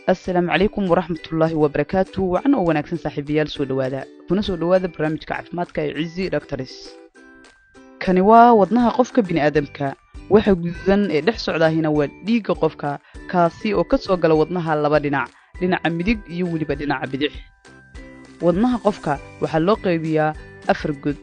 Asalaamu calaykum waraxmatullaahi wabarakaatu. Wacan oo wanaagsan, saaxiibayaal, soo dhowaada kuna soo dhowaada barnaamijka caafimaadka ee Cizi Doctors. Kani waa wadnaha qofka bini'aadamka. Waxa gududan ee dhex socdaahina waa dhiigga qofka, kaasi oo ka soo gala wadnaha laba dhinac, dhinaca midig iyo weliba dhinaca bidix. Wadnaha qofka waxaa loo qaybiyaa afar god.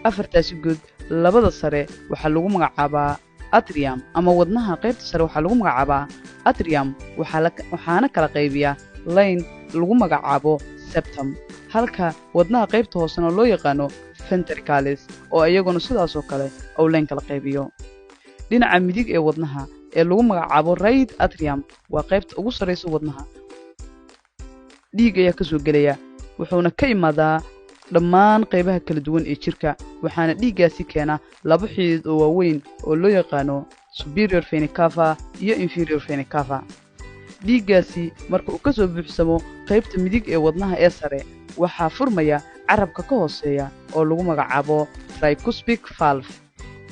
Afartaasi god, labada sare waxaa lagu magacaabaa atrium, ama wadnaha qaybta sare waxaa lagu magacaabaa atrium, waxaana kala qaybiyaa line lagu magacaabo septum, halka wadnaha qaybta hoosena loo yaqaano ventricles, oo iyaguna sidaasoo kale uu line kala qaybiyo. Dhinaca midig ee wadnaha ee lagu magacaabo right atrium waa qaybta ugu sarraysa wadnaha. Dhiig ayaa ka soo gelaya, wuxuuna ka imaadaa dhammaan qaybaha kala duwan ee jirka, waxaana dhiiggaasi keena laba xidid oo waaweyn oo loo yaqaano superior vena cava iyo inferior vena cava. Dhiiggaasi marka uu ka soo buuxsamo qaybta midig ee wadnaha ee sare, waxaa furmaya carabka ka hooseeya oo lagu magacaabo tricuspid valve.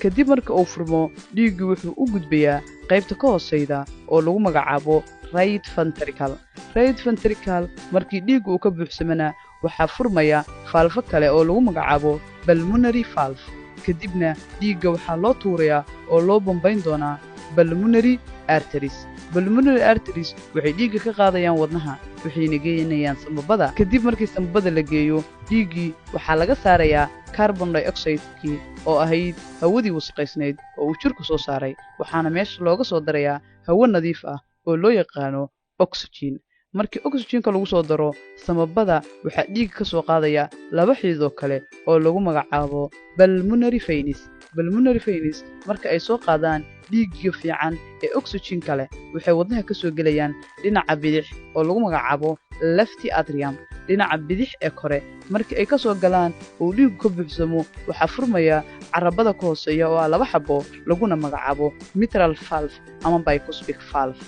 Kadib marka uu furmo, dhiiggii wuxuu u gudbayaa qaybta ka hooseyda oo lagu magacaabo right ventricle. Right ventricle markii dhiigga uu ka buuxsamana, waxaa furmaya valve kale oo lagu magacaabo pulmonary valve. Kadibna dhiigga waxaa loo tuurayaa oo loo bambayn doonaa pulmonary arteries. Pulmonary arteries waxay dhiigga ka qaadayaan wadnaha, waxayna geynayaan sambabada. Kadib markii sambabada la geeyo, dhiiggii waxaa laga saarayaa carbon dioxide-kii, oo ahayd hawadii wasaqaysnayd oo uu jirku soo saaray, waxaana meesha looga soo darayaa hawo nadiif ah oo loo yaqaano oxygen. Markii oxygenka lagu soo daro sambabada, waxaa dhiigga ka soo qaadaya laba xidid oo kale oo lagu magacaabo pulmonary veins. Pulmonary veins marka ay soo qaadaan dhiigga fiican ee oxygenka leh, waxay wadnaha ka soo gelayaan dhinaca bidix oo lagu magacaabo left atrium. Dhinaca bidix ee kore markii ay ka soo galaan oo dhiiggu ka buuxsamo, waxaa furmaya carabada ka hooseeya oo ah laba xabo, laguna magacaabo mitral valve ama bicuspid valve.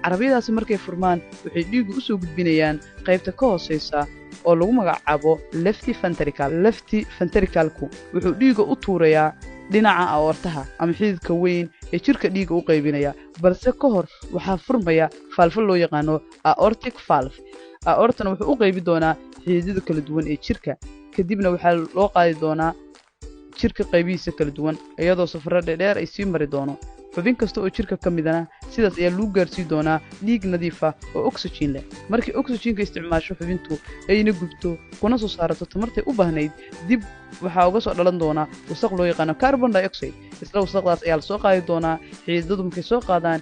Carabyadaasi markay furmaan, waxay dhiiggu u soo gudbinayaan qaybta ka hooseysa oo lagu magacaabo left ventricle. Left ventricle-ku wuxuu dhiigga u tuurayaa dhinaca aortaha ama xididka weyn ee jirka dhiigga u qaybinaya, balse ka hor waxaa furmaya valve loo yaqaano aortic valve. Aortana wuxuu u qaybi doonaa xididada kala duwan ee jirka. Kadibna waxaa loo qaadi doonaa jirka qaybihiisa kala duwan, iyadoo safarro dheerdheer ay sii mari doono. Xubin kasta oo jirka ka midana sidaas ayaa lagu gaarsii doonaa dhiig nadiif ah oo oxygen leh. Markii oxygenka isticmaasho xubintu, ayna gubto kuna soo saarato tamartay u baahnayd, dib waxaa uga soo dhalan doonaa wasaq loo yaqaano carbon dioxide. Isla wasaqdaas ayaa la soo qaadi doonaa. Xididadu markay soo qaadaan,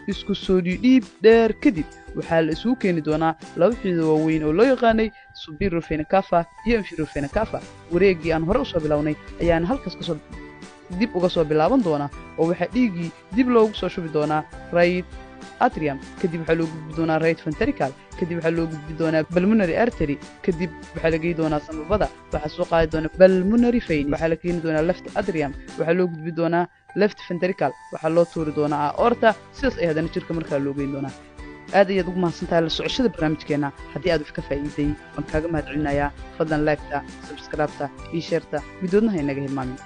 isku soo dhiidhiib dheer kadib, waxaa la isugu keeni doonaa laba xidido waaweyn oo loo yaqaanay superior vena cava iyo inferior vena cava. Wareeggii aan hore usoo bilownay ayaana halkaas kasoo dib uga soo bilaaban doonaa, oo waxaa dhiiggii dib loogu soo shubi doonaa right atrium. Kadib waxaa loo gudbi doonaa right ventricle. Kadib waxaa loo gudbi doonaa pulmonary artery. Kadib waxaa la geyi doonaa sambabada. Waxaa soo qaadi doonaa pulmonary veins. Waxaa la keeni doonaa left atrium. Waxaa loo gudbi doonaa left ventricle. Waxaa loo tuuri doonaa aorta. Sidaas ay haddana jirka markaa loo geyn doonaa. Aad ayaad ugu mahadsantahay la socoshada barnaamijkeenna. Haddii aad wax ka faa'iiday, waan kaaga mahad celinayaa. Fadlan like-ta, subscribe-ta iyo share-ta midoodna ha inaga hilmaamin.